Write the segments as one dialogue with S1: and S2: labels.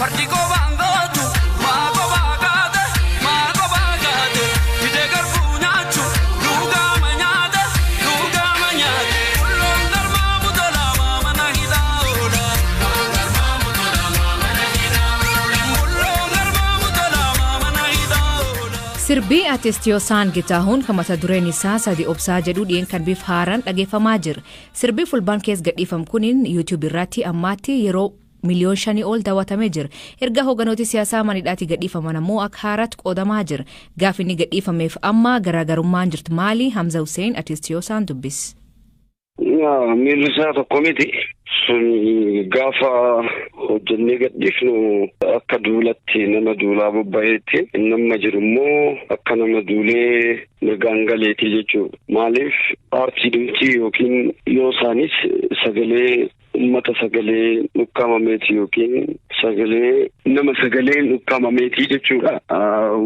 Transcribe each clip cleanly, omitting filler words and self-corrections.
S1: Fardi qobaan gootu maa qobaa kaate maa qobaa kaate fidee garbuu nyaachu lugaama nyaate lugaama nyaate. Bulloon garmaa mutolaa mana hidhaa oola. Bulloon garmaa mutolaa mana hidhaa oola.
S2: Sirbii artist Yoosaan Getaahuun kan mata dureen isaa "Sadi Obsaa" jedhu dhi'een kan bifa haaraan dhageeffamaa jira. Sirbii fulbaan keessa gadhiifamu kuniin YouTube irratti ammaatti yeroo 5 miliyoona ol daawwatamee jira. Erga hoogganooti siyaasaa manidhaatti gadhiifaman ammoo akka haaraatti qoodamaa jira. Gaafi inni gadhiifameef amma garaagarummaan jirtu maali? Hamza Hussein artist Yoosaan dubbis.
S3: Miirri isaa tokko miti. Sun gaafa hojjennee gadhiifnu akka duulatti nama duulaa bobba'eetti, inni amma jiru immoo akka nama duulee nagaan galeeti jechuudha. Maaliif, aartii dhumtii yookiin yoo isaanis sagalee ummata sagalee ukkaamameeti yookiin sagalee nama sagaleen ukkaamameeti jechuudha.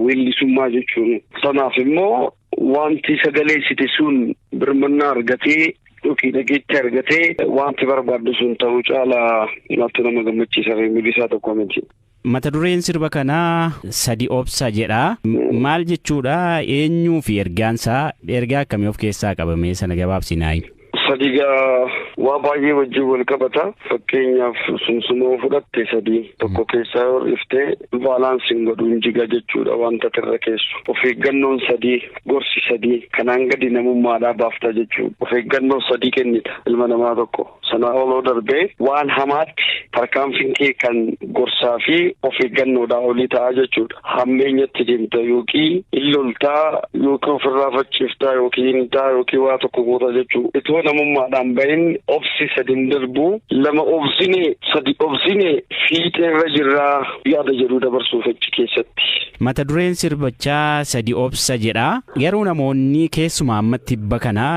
S3: Weellisummaa jechuun. Sanaaf immoo wanti sagalee site sun birmannaa argatee yookiin dhageetti argatee wanti barbaaddu sun ta'uu caalaa natti nama gammachiisa, miirri isaa tokko miti.
S4: Mata dureen sirba kanaa "Sadi Obsa" jedha. Maal jechuudha? Eenyuu fi ergaansaa ergaa akkamii of keessaa qabame sana gabaabsinaa?
S3: Sadigaa waa baay'ee wajjin wal qabata. Fakkeenyaaf, sumsumoo fudhatte, sadii tokko keessaa yoo dhiftee balanceiin godhuun jiga jechuudha wanta irra keessu. Of eeggannoon sadii, gorsi sadii kanaan gadi namummaadhaa baafta jechuudha. Of eeggannoo sadii kennita ilma namaa tokko. Sana oloo darbee waan hamaatti tarkaanfiin kee kan gorsaa fi of eeggannoodhaa olii ta'a jechuudha. Hammeenyatti deemta yookiin illoltaa yookiin ofirraa facciiftaa yookiin taa yookiin waa tokko goota jechuudha. Itoo namummaadhaan bahin obsi sadin darbu, lama obsine, sadi obsine, fiixeerra jirraa yaada jedhu dabarsuuf achi keessatti.
S4: Mata dureen sirbichaa "Sadi Obsa" jedha. Garuu namoonni keessumaa ammatti tibba kana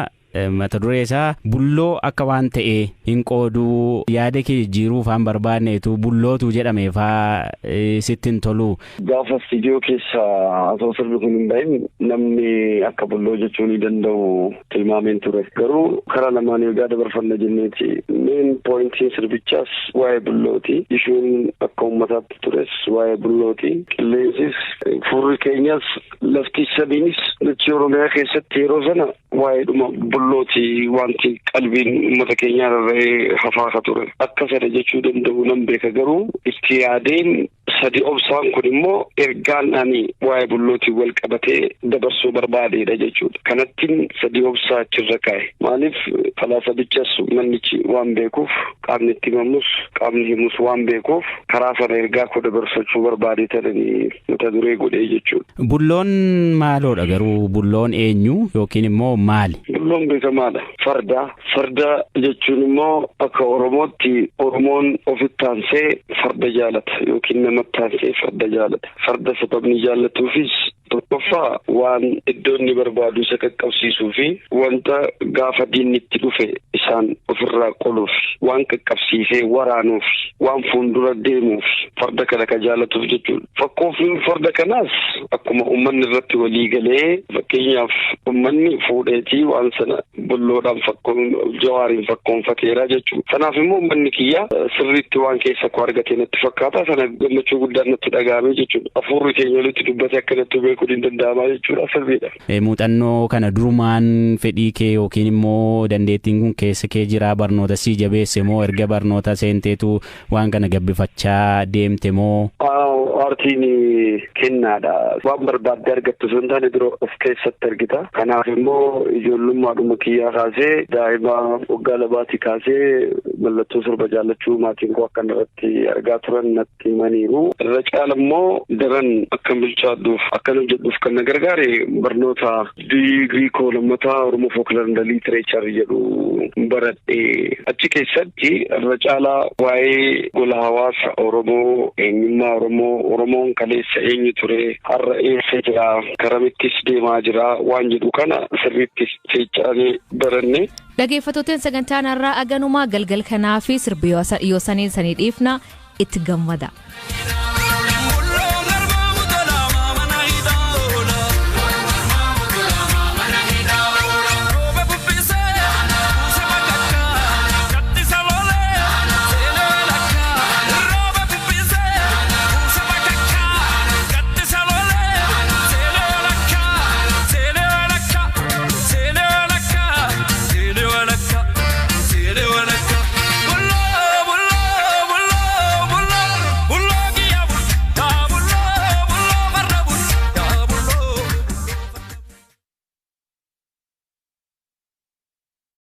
S4: mata duree isaa bulloo akka waan ta'e hin qooduu, yaada kee jijjiiruu faan barbaanneetu bullootu jedhame faa sitti hin tolu.
S3: Gaafa istiidiyoo keessa osoo sirbi kun hin bahin namni akka bulloo jechuu ni danda'u tilmaameen ture. Garuu karaa lamaan egaa dabarfanna jenneeti. Main pointiin sirbichaas waa'ee bullooti. Ishuun akka uummataatti tures waa'ee bullooti. Qilleensis, furri keenyas, lafti sadiinis dachee Oromiyaa keessatti yeroo sana waa'eedhuma bullooti wanti qalbiin uummata keenyaa rarra'ee hafaa ka ture. Akka sana jechuu danda'u nan beeka, garuu itti yaadeen sadi obsaan kun immoo ergaan ani waa'ee bullootiin wal qabatee dabarsuu barbaadeedha jechuudha. Kanattiin sadi obsaa achirra kaa'e. Maaliif, falaasabichas mannichi waan beekuuf, qaamni itti himamus qaamni himus waan beekuuf, karaa sana ergaa koo dabarsachuu barbaadee tananii mata duree godhee jechuudha.
S4: Bulloon maaloodha garuu? Bulloon eenyu yookiin immoo maali?
S3: Bulloon beekamaadha. Farda. Farda jechuun immoo akka Oromootti Oromoon ofitti aansee farda jaalata yookiin namatti aansee farda jaalata. Farda sababni jaallatuufis tokkoffaa waan iddoo inni barbaadu isa qaqqabsiisuu fi wanta gaafa diinni itti dhufe isaan ofirraa qoluuf, waan qaqqabsiisee waraanuuf, waan fuuldura deemuuf farda kana ka jaalatuuf jechuudha. Fakkoofiin farda kanaas akkuma uummanni irratti walii galee, fakkeenyaaf uummanni fuudheetii waan sana bulloodhaan fakkoon jawaariin fakkoonfateera jechuudha. Kanaaf immoo uummanni kiyya sirriitti waan keessa koo argate natti fakkaata, sana gammachuu guddaan natti dhaga'ame jechuudha. Hafuurri keenya walitti dubbate akkanatti beekuun hin danda'amaa jechuudha, sirriidha.
S4: Muuxannoo kana durumaan fedhii kee yookiin immoo dandeettiin kun keessa kee jira, barnoota sii jabeesse moo erga barnoota seenteetu waan kana gabbifachaa deemte moo?
S3: Aartiin kennaadha. Waan barbaadde argattu osoo hin taane dura of keessatti argita. Kanaaf immoo ijoollummaadhuma kiyyaa kaasee, daa'ima waggaa 2tii kaasee, mallattoo sirba jaallachuu maatiin koo akkan irratti argaa turan natti himaniiru. Irra caala immoo daran akkan bilchaadhuuf, akkan hojjedhuuf kan na gargaare barnoota digirii koo lammataa Oromoo Folklore and Literature jedhu baradhe. Achi keessatti irra caalaa waa'ee gola hawaasa Oromoo, eenyummaa Oromoo, Oromoon kaleessa eenyu ture, har'a eessa jira, karamittis deemaa jira waan jedhu kana sirriitti seecca'anii baranne.
S2: Dhaggeeffattooteen, sagantaan har'aa aganumaa galgal kanaa fi sirbi yoosaniin sanii dhiifna, itti gammada.